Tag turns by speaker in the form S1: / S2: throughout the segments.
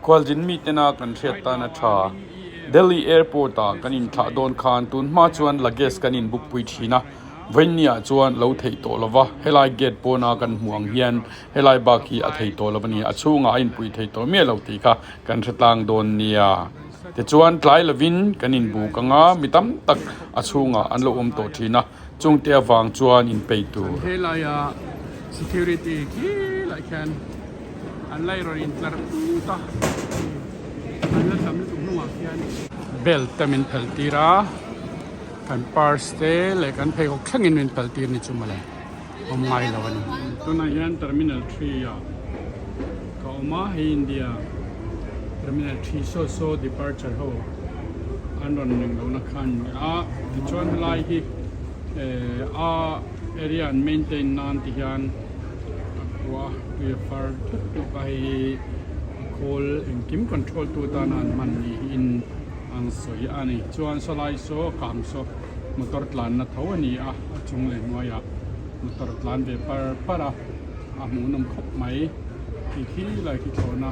S1: Khualzin mitena kan hriat tan a tha. Delhi Airport ah kan inthlah dawn khan tun hma chuan luggage kan inbook pui thin a, vawiinniah chuan lo theih tawh lova, helai gate pawna kan hmuh ang hian helai bak hi a thei tawh lo a ni, a chhungah a inpui thei tawh miah lo tih kha kan hre tlang dawn nia. Tichuan tlai lovin kan inbuk ang a, mi tam tak a chhungah an lo awm tawh thin a, chungte avang chuan inpeih tur.
S2: Helaia security khi lah khian an la rawn intlar put a, an la tam lutuk hnungah khian.
S1: Belt te min phelh tir a, kan purse te leh kan pheikhawk thlengin min phelh tir ni chu mawle. awm ngai lo a ni.
S2: Tunah hian terminal 3 ah ka awm a, hei India terminal 3 saw saw departure ho an rawn ring lohna kha an ni a, tichuan helai hi eh a area an maintain nan ti hian a kua tui a far thut tuk a, hei hi a khawl engkim control tu atana an hman niin an sawi a ni. Chuan sawlai saw kang saw. Motor tlanna tho a ni a, a chung leh hnuaiah motor tlan ve par par a, a hmuhnawm khawp mai. Khi khi lai khi thlawhna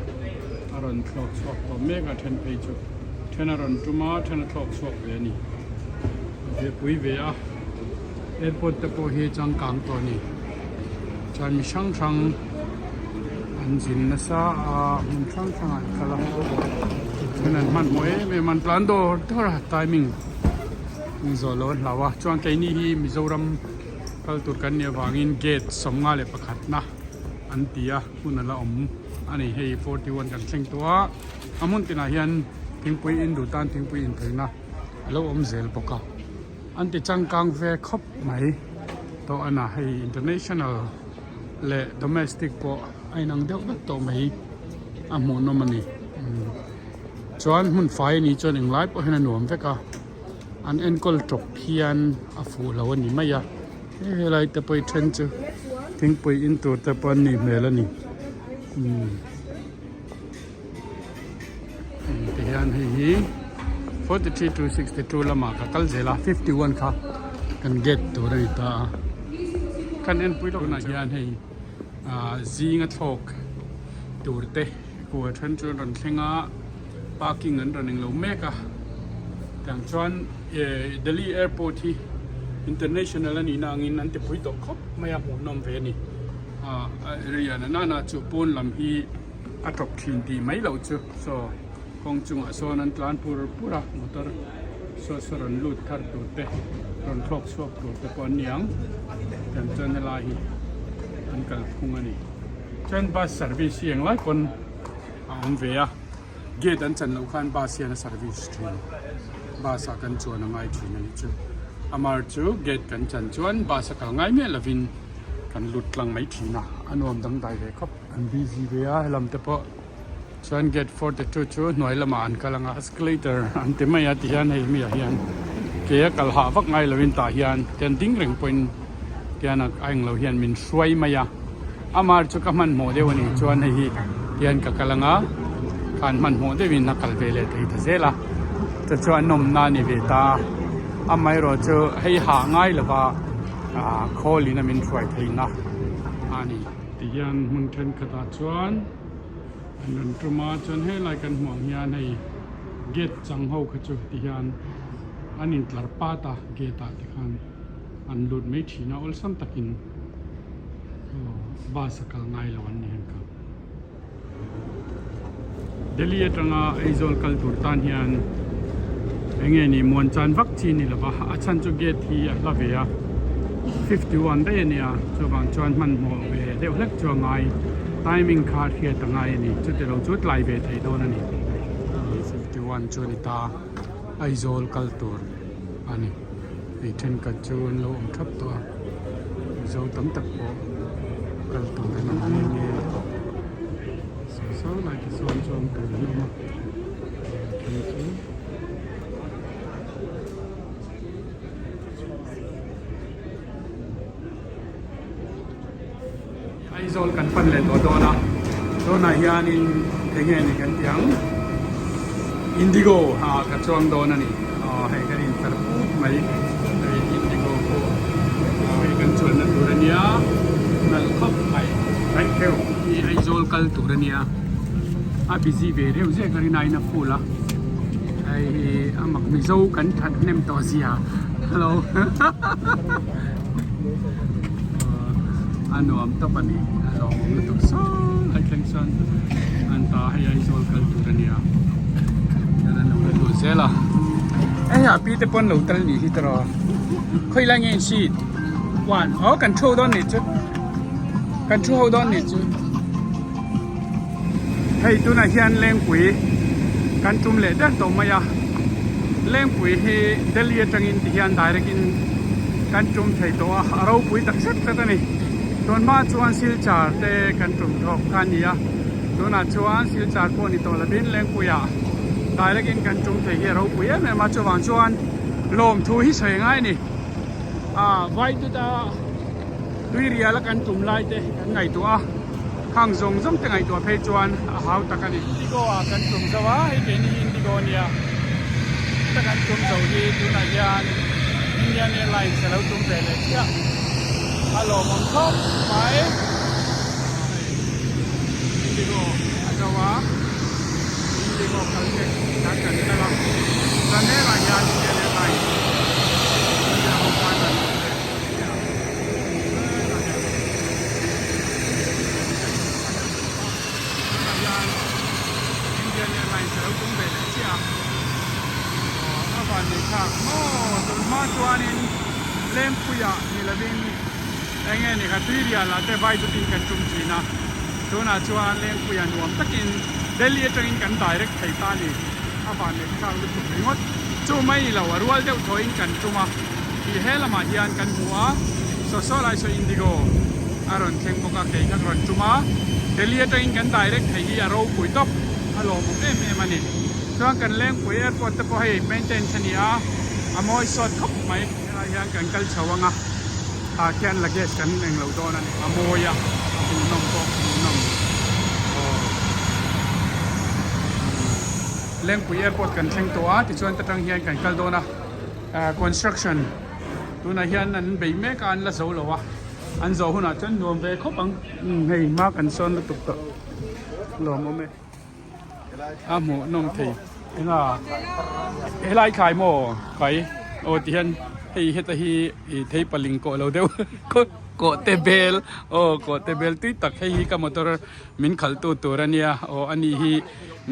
S2: a rawn thlawk chhuak tawh mek a, then phei chu then a rawn tum a, then a thlawk chhuak ve a ni. A ve pui ve a, airport te pawh hi changkang tawh a ni. Chuan mi hrang hrang an zin nasa a, hmun hrang hrangah an kal a, then an hmanhmawh em em a, an tlan dawr dawr a timing. Zawh lo a hlau a chuan keini hi Mizoram kal tur kan nih avangin gate 51 na an ti a hun a la awm a ni hei 41 kan thleng tawh a a hmun tinah hian thingpui in duh tan thingpui in theihna a lo awm zel bawk a an ti changkang ve khawp mai tawh a na hei international leh domestic pawh a inang deuh vek tawh mai a hmuhnawm a ni. Chuan hmun fai a nih chuan englai pawh hian a nuam vek a an enkawl tawp hian a fuh lo a ni mai a he helai te pawh hi then chu thingpui in tur te pawh an nih hmel a ni umm ti hian hei hi 43 to 62 lamah ka kal zel a 51 kha kan gate tur a ni ta a kan enpui lawk nah hian hei ah zinga thlawk tur te. Kua then chu an rawn thleng a parking an rawn englo mek a tiang chuan eh Delhi airport hi international a nihna angin an ti pui tawh khawp mai a hmuhnawm ve a ni ah area na nana chu pawn lam hi a tawp thin tih mai loh chu saw kawng chungah sawn an tlan pur pur a motor saw saw rawn lut thar tur te rawn thlawk chhuak tur te pawh an ni ang tiang chuan helai hi an kalphung a ni. Chuan bus service hi englai pawn a awm ve a gate an chan loh khan bus hian a service thin bus ah kan chuan a ngai thin a nih chu amar chu gate kan chan chuan bus a kal ngai miah lovin kan lut tlang mai thin a a nuam dangdai ve khawp an busy ve a helam te pawh. Chuan gate 42 chu hnuai lamah an kal ang a escalator an ti mai a ti hian hei mi ah hian ke a kal hah vak ngai lovin tah hian tian ding reng pawhin tian a englo hian min hruai mai a amah chu ka hmanhmawh deuh a nih chuan hei hi tian ka kal ang a khan hmanhmawh deuhin a kal ve leh thei ta zel a chu chu a nawmna a ni ve ta a amaherawhchu hei hah ngai lova ah khawlin a min hruai theihna a ni. Tihian hmun thenkhatah chuan. An rawn tum a chuan helai kan hmuh ang hian hei gate chang ho kha chu ti hian an intlar pat a gate ah te khan an lut mai thin a awlsam takin aw bus a kal ngai lo an ni heng kha. Delhi atanga Aizawl kal tur tan hian enge ni muan chan vak chi ni lova a chhan chu gate hi a hla ve a 51 daih a nia chuvang chuan hmanhmawh ve deuh hlek chu a ngai. Timing kha hriat a ngai a ni, chuti lo chu tlai ve thei dawn a ni. 51 chu a ni ta, Aizawl kal tur a ni. Hei thenkhat chu an lo awm thap tawh a, Mizo tam tak pawh kal tur an awm nghe nghe. Saw saw lai te sawn chu awm tur an awm a, then chu. Aizawl kan pan leh tawh dawn a, tunah hianin eng nge ni kan tih ang Indigo ah ka chuang dawn a ni, aw hei kan intlar put mai, hei Indigo pawh hei kan chuanna tur a nia, nalh khawp mai, thank you. Hi Aizawl kal tur a nia, a busy ve reuh zek a rinaiin a full a hei hi a mak mizo kan that hnem tawh zia hello a nuam tawp a ni a lawmawm lutuk sawn lai thleng sawn an ta hei Aizawl kal tur a nia hian an lo la lut zel a hei a pi te pawn lo tal nih hi tiraw khawi lai nge in seat one aw kan thu dawn nih chu kan thu ho dawn nih chu. Hei tunah hian Lengpui kan tum leh der tawh mai a, Lengpui hi Delhi atangin ti hian direct in kan tum thei tawh a, a ropui tak zet zet a ni. Tun hma chuan Silchar te kan tum thawk kha a ni a, tunah chuan Silchar pawh ni tawh lovin Lengpuiah direct in kan tum thei hi a ropui em em a, chuvang chuan lawmthu hi sawi ngai a ni. Ah Vaituta. Tui riala kan tum lai te kan ngaihtuah a, khang zawng zawng te ngaihtuah phei chuan a hau tak a ni. Indigo ah kan tum zo a, hei keini hi Indigo a nia, heta kan tum zo hi tunah hian Indian Airlines a lo tum ve leh chiah, a lawmawm khawp mai. Hei Indigo a zo a, Indigo kal te kan kan kal a, chuan hengah hian Indian Airlines India ho khan an awm ve. Indian Airlines a lo tum ve leh chiah a aw a van nei thlak maw tun hma chuanin Lengpuiah ni lovin eng nge ni kha Tuirial ah te vai dutin kan tum thin a tunah chuan Lengpuiah nuam takin Delhi atangin kan direct thei ta a ni a van nei thlak lutuk ringawt chu mai ni lo a rual deuh thawhin kan tum a. Tih he lamah hian kan hmu a, saw saw lai saw Indigo a rawn thleng bawk a, kei kha ka rawn tum a, Delhi atangin kan direct thei hi a ropui tawp, a lawmawm em em a ni. Chuan kan Lengpui airport te pawh hei maintains a ni a, a mawi sawt khawp mai. Helai hian kan kal chho ang a, tah khian luggage kan eng lo dawn a ni, a mawi a, a hmuhnawm pawh hmuhnawm aw. Lengpui airport kan thleng tawh a, tichuan ta tang hian kan kal dawn a. Construction tunah hian an bei mek a an la zo lo a an zawh hunah chuan nuam ve khawp ang hei hma kan sawn lutuk tawh lawmawm e a hmuh nawm thei enga helai thlai maw kai aw ti hian hei heta hi ih thei paling kawh lo deuh kawh te bel aw kawh te bel tui tak hei hi ka motor min khalh tu tur ania aw ani hi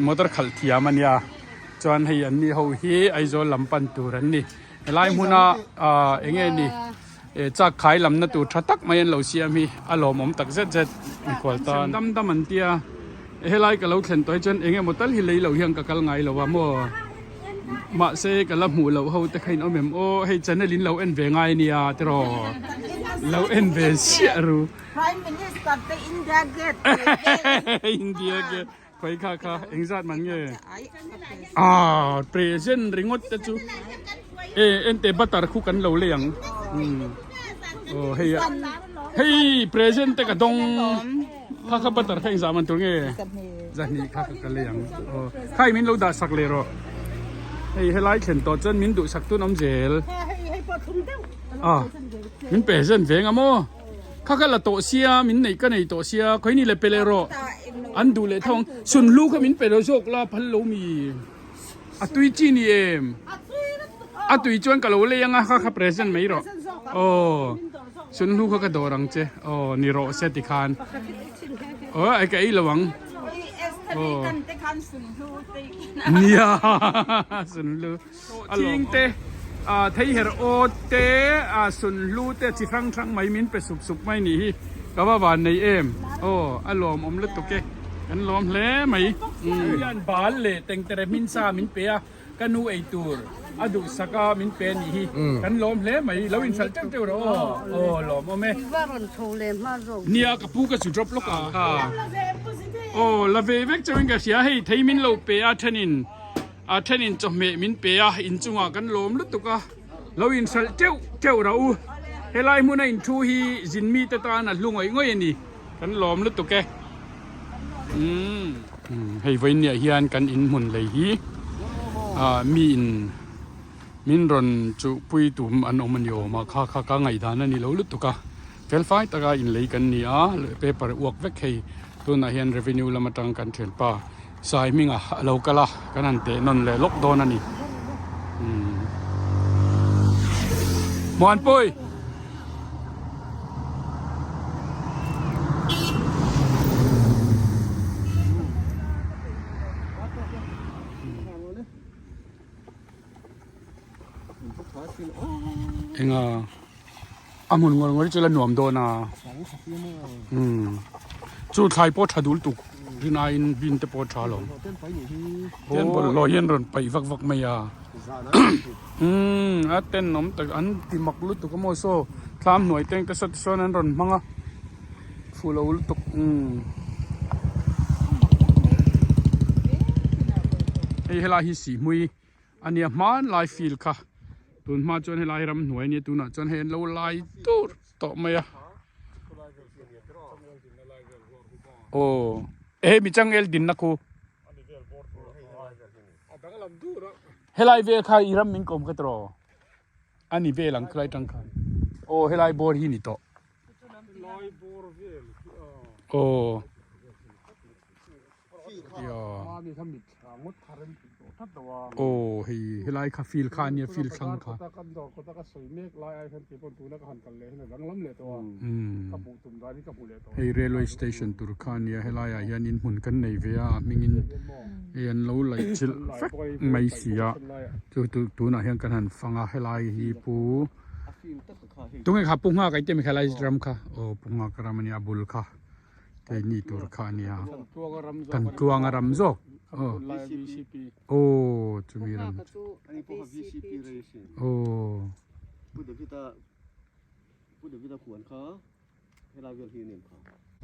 S2: motor khalh thiam ania. Chuan hei an ni ho hi Aizawl lam pan tur an ni. Helai hmuna ah eng nge ni eh chak khai lamna tur tha tak mai an lo siam hi a lawmawm tak zet zet mikhual tan. Dam dam an tia helai ka lo thlen tawh hi chuan eng emaw tal hi lei lo hian ka kal ngai lo a maw mahse ka la hmuh loh ho te kha in awm em aw hei channel in lo en ve ngai ania tiraw lo en ve chiah ru.
S3: Prime Minister te India Gate
S2: India Gate. Khawi kha kha engzat man nge? Ah, present ringawt te chu. E ente butter khu kan lo lei ang. Hmm. Oh, hei hei present te ka dong. Kha kha butter kha engzat man tur nge? Zahni kha kha ka lei ang. Oh, khai min lo dah sak le ro. Hei helai thlen tawh chuan min duh sak tun awm zel. Ah, min present veng a maw? Kha kha la tawh sia, min nei ka nei tawh sia, khawi ni le pe leh rawh. An duh leh thawng, sunhlu kha min pe lo zawk la phal lo mi. A tui chi ni em? A tui chuan ka lo lei anga kha kha present mai rawh. Aw, sunhlu kha ka dawr ang che. Aw, ni rawh se tikhan. Aw, ai ka ei lo ang. Aw. Nia, sunhlu. Thing te, theiher aw te, sunhlu te chi hrang hrang mai min pe sup sup mai nih hi ka va van nei em aw a lawmawm lutuk e kan lawm hle mai hian bal leh tengtere hmin sa min pe a ka nu ei tur a duhsak a min pe nih hi kan lawm hle mai lo inhralh teuh teuh rawh aw aw lawmawm e nia ka pu ka chu drop lawk a aw la ve vek chauhin ka hria hei thei min lo pe a thenin. A thenin chawhmeh min pe a, inchungah kan lawm lutuk a, lo inhralh teuh teuh rah u. Helai hmuna inthu hi zin mite tan a hlu ngawih ngawih a ni, kan lawm lutuk e. Umm hei vawiinniah hian kan inhmun lei hi ah mi in min rawn chuhpui tum an awm a ni awm a, kha kha ka ngaihdan a ni lo lutuk a, felfai taka inlei kan ni a, paper uak vek hei tunah hian revenue lam atang kan thianpa. Sai hminga a lo kal a kan han teh nawn leh lawk dawn a ni. Muanpui! Enga a hmun ngawr ngawr hi chu la nuam dawn a umm chu thlai pawh tha dul tuk rin aiin bin te pawh a tha lo ten bawlhhlawh hian rawn paih vak vak mai a umm a tenawm tak an ti mak lutuk a maw saw thlam hnuai teng te saw te sawn an rawn hmang a fuh lo lutuk umm hei helai hi sihhmui. A nia hmanlai field kha tun hma chuan helai ramhnuai ania tunah chuan hei an lo lai tur tawh mai a aw he mi changel dinna khu helai vel kha i ram min kawm kha tawh a ni vel ang khilai tang khan aw helai bawr hi ni tawh aw. Aw hei helai kha field kha ania field thlang kha hei railway station tur kha ania helai ah hian in hmun kan nei ve a a hmingin hei an lo laih chilh vek mai si a chu chu tunah hian kan han fang a helai hi pu tunge kha pu nghak aih te mi kha helai ram kha aw pu nghak ram ania a bul kha. Keini tur kha a nia kan tluanga ram zawk aw aw chumi ram chu aw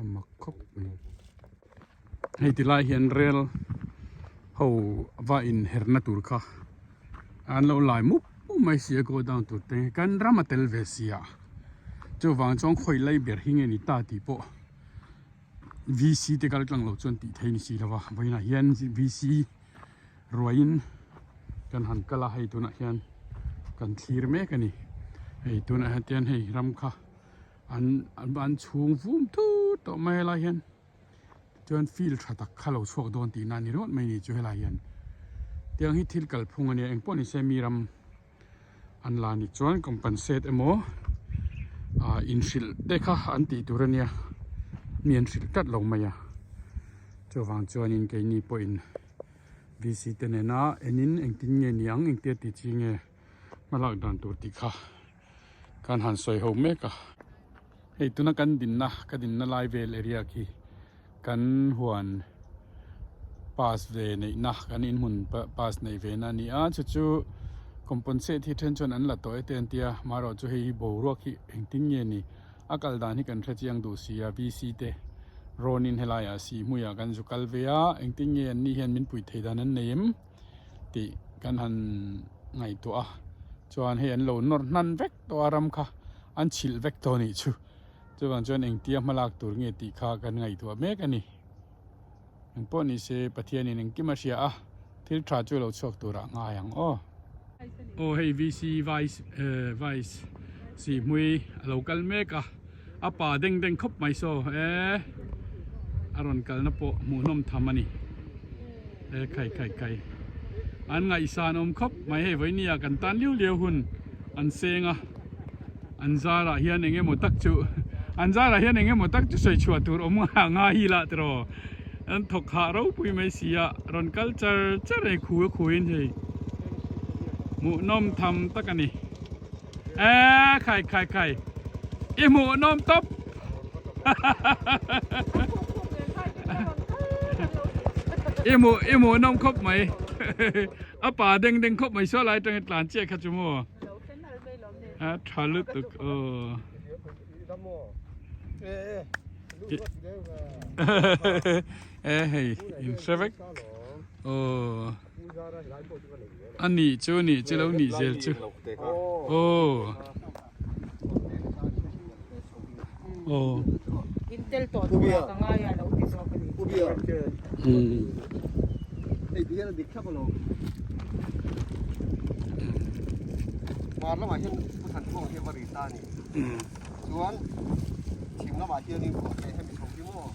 S2: a mak khawp mai hei ti lai hian rel ho va in herna tur kha an lo lai mup mup mai si a go down tur te kan ram a tel ve si a. Chuvang chuan khawi lai ber hi nge ni ta tih pawh VC te kal tlang lo chuan tih theih ni si lo va vawiinah hian VC ruaiin kan han kal a hei tunah hian kan thlir mek a ni hei tunah hian tian hei ram kha an an chhung vum thut tawh mai a lai hian chuan field tha tak kha lo chhuak dawn tihna a ni ringawt mai a ni chu helai hian tiang hi thil kalphung a nia engpawh ni se mi ram. An la ni chuan compensate emaw ah inhrilh te kha an tih tur a nia mi an hrilh tlat lo mai a chuvang chuanin keini pawhin VC te nena enin engtin nge ni ang engtia ti chi nge hmalak dan tur tih kha kan han sawi ho mek a hei tuna kan dinna ka dinna lai vel area khi kan huan pass ve neihna kan inhmun pass neih ve na a ni a chu chu compensate hi then chuan an la tawh e te an tia amaherawh chu hei hi boruak hi engtin nge ni a kal dan hi kan hre chiang duh si a VC te rawn in helai ah si hmuiah kan zu kal ve a engtin nge an ni hian min pui thei dan an nei em tih kan han ngaihtuah a chuan hei an lo nawr hnan vek tawh a ram kha an chhilh vek tawh a nih chu. Chuvang chuan engtia hmalak tur nge tih kha kan ngaihtuah mek a ni. Engpawh ni se Pathianin engkim a hria a, thil tha chu lo chhuak turah ngai ang aw. Aw hei VC Vice eh Vice Sihmui a lo kal mek a, a pa deng deng khawp mai saw eh a rawn kalna pawh hmuhnawm tham a ni. Eh khai khai khai an ngaihsan awm khawp mai hei vawinia kan tan liu liau hun an seng a. An zarah hian eng emaw tak chu an zarah hian eng emaw tak chu sawi chhuah tur awm nga nga hi lah tiraw an thawk hah ropui mai si a rawn kal char char e khu a khuin hei hmuhnawm tham tak a ni e khai khai khai i hmuhnawm tawp i hmuh i hmuhnawm khawp mai a pa deng deng khawp mai saw lai atanga tlan chiah kha chu maw. A tha lutuk aw. E hei in hre vek aw. A nih chu nih chu lo nih zel chu aw. Aw.
S3: Intel tawh tur ka ngai a lo ti zawk a ni.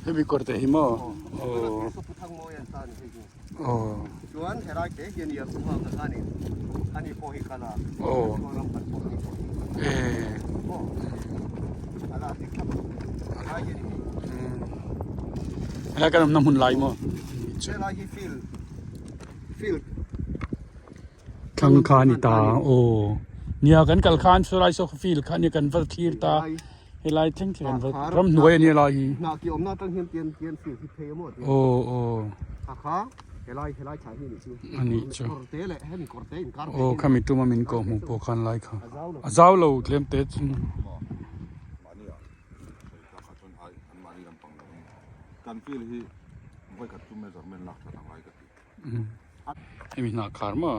S2: Hemi kawr te hi maw? Aw.
S4: ni hei hi.
S2: Aw.
S4: Chuan helai te hi a nia Pu Nghaka khanin ani pawh hi kal a,
S2: Aw.
S4: Chuan ram kan pawh ani pawh hi.
S2: Ee.
S4: Aw. A la dik thlap helai hi a ni hei.
S2: Helai kan awmna hmun lai maw?
S4: Helai hi field field
S2: Thlang kha a ni ta aw. Nia kan kal khan saw lai saw field kha ania kan va thlir ta. Helai thleng thleng an va ramhnuai a nia lai hi.
S4: Hna ki awmna atang hian tian tian field hi phei a maw tia.
S2: Aw aw.
S4: A kha helai helai thla hi a nih chu.
S2: A nih chu.
S4: Kawr te leh hemi kawr te inkar
S2: Aw khami tuma min kawh hmuh pawh khan lai kha. A zau lo tlem te chu. Hemi hnah khar maw?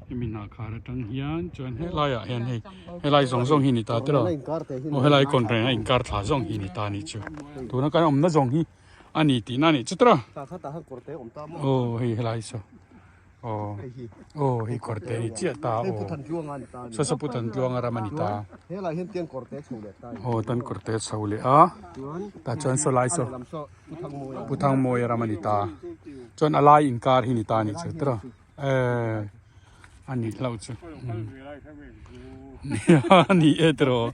S2: Hemi hnah khar atang hian chuan helai ah hian hei helai zawng zawng hi ni ta tiraw aw helai kawn reng a inkar thla zawng hi ni ta ni chu tuna kan awmna zawng hi a ni tihna a nih chu tiraw aw hei helai saw aw aw hei kawr te ni chiah ta aw saw saw pu Thantluanga ram a ni ta aw tan kawr te chho leh a tah chuan saw lai saw. Pu Thangmawia ram a ni ta. Chuan a lai inkar hi ni ta a nih chu tiraw eh a nih hlauh chu a ni e tiraw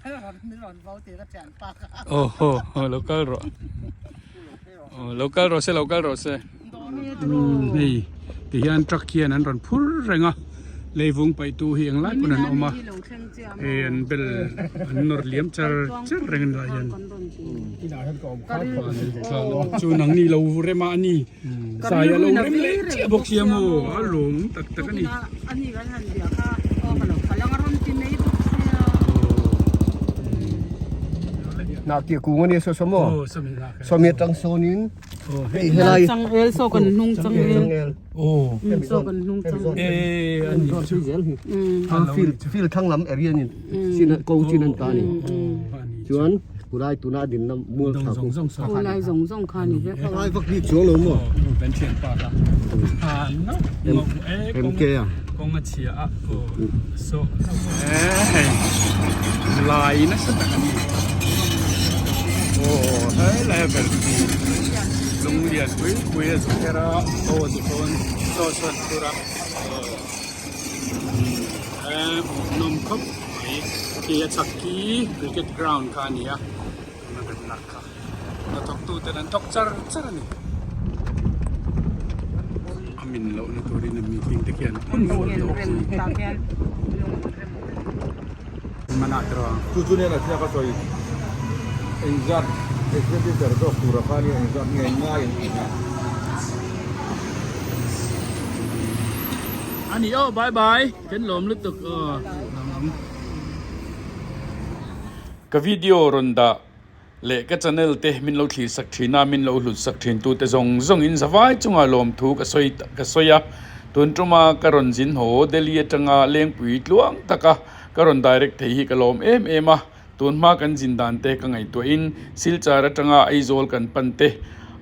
S2: aw haw lo kal rawh aw lo kal rawh se lo kal rawh se hei ti hian truck hian an rawn phur reng a leivung paih tu hi englai pawn an awm a hei an bel an nawr liam char char reng a ni lai hian. Chu nang ni lo rem a ani zai a lo rem leh chiah bawk sia maw a lawm tak tak ani.
S4: Nak tia kung ani so so maw sawmi atang sawnin hei helai
S3: changel saw kan hnung changel saw kan hnung changel
S4: field field thang lam area ni sin ko chin an ta ni chuan Kulai tuna din na mual thla
S2: zawng zawng saw
S3: Kulai zawng zawng kha ni vek a.
S4: Lai vak bik chuang lo maw?
S2: Kan thian pa kha. Ha no.
S4: MK a.
S2: Kawng a chhia a. Aw. So. Hei. Lai nasa tak a ni. Aw hei lai a ber hi. Lunglian pui pui a zu kher a. Aw zu sawn saw sawn tur a. Aw. Hmuhnawm khawp mai khi a chhak khi cricket ground kha a ni a tuna kan lak kha hnathawk tu ten an thawk char char a ni a min loh na turin a meeting te khian phun fur tawh bawk si manah erawh
S5: Chu chu nen a thliak a sawi engzat expenditure zawk tura kha nia engzat nge ngai an tih a.
S2: A ni aw bye bye kan lawm lutuk aw lawm.
S1: Ka video rawn dah leh ka channel te min lo thlir sak thin a, min lo hlut sak thin tu te zawng zawng in zavai chunga lawmthu ka sawi ka sawi a, tun tuma ka rawn zin haw Delhi atanga Lengpui tluang taka ka rawn direct thei hi ka lawm em em a. Tun hma kan zin dan te ka ngaihtuahin Silchar atanga Aizawl kan pan te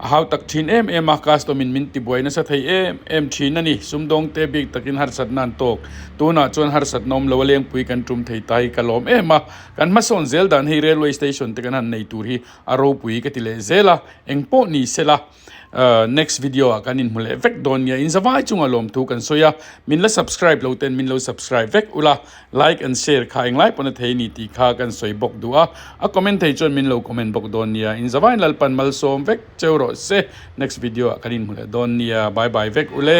S1: a hau tak thin em em a, custom in min tibuai nasa thei em em thin a ni. Sumdawng te bik takin harsatna an tawk. Tunah chuan harsatna awm lo a lengpui kan tum thei ta hi ka lawm em a. Kan hmasawn zel dan hei railway station te kan han nei tur hi a ropui ka ti leh zel a, engpawh ni sela. Next video ah kan inhmu leh vek dawn nia in zavai chunga lawmthu kan sawi a min la subscribe lo ten min lo subscribe vek ula like and share kha englai pawn a thei ni tih kha kan sawi bawk duh a a comment thei chuan min lo comment bawk dawn nia in zavai in Lalpan malsawm vek cheu rawh se next video ah kan inhmu leh dawn nia bye bye vek ule.